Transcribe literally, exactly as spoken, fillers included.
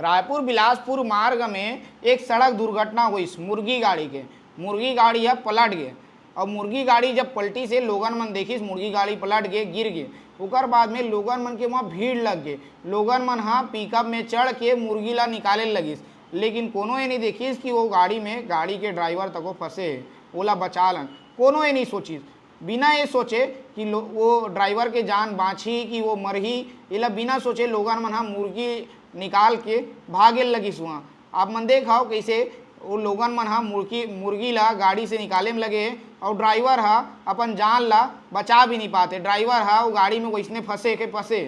रायपुर बिलासपुर मार्ग में एक सड़क दुर्घटना होइस मुर्गी गाड़ी के। मुर्गी गाड़ी ह पलट गे। और मुर्गी गाड़ी जब पलटी से लोगन मन देखिस, मुर्गी गाड़ी पलट गे, गिर गे। ओकर बाद में लोगन मन के वहाँ भीड़ लग गे। लोगन मन ह पिकअप में चढ़ के मुर्गी ला निकाले लगिस, लेकिन कोनो ये नहीं देखिस कि वो गाड़ी में गाड़ी के ड्राइवर तको फंसे हे, ओला बचा लन। कोनो ये नहीं सोचिस, बिना ये सोचे कि लो-, वो ड्राइवर के जान बाँचही कि वो मरही, एला बिना सोचे लोगन मन ह मुर्गी निकाल के भागे लगिस। वहाँ आप मन देख हव कैसे वो लोगन मन ह मुर्गी मुर्गी ला गाड़ी से निकाले में लगे हे और ड्राइवर ह अपन जान ला बचा भी नहीं पाते। ड्राइवर ह वो गाड़ी में वैसने फंसे के फंसे।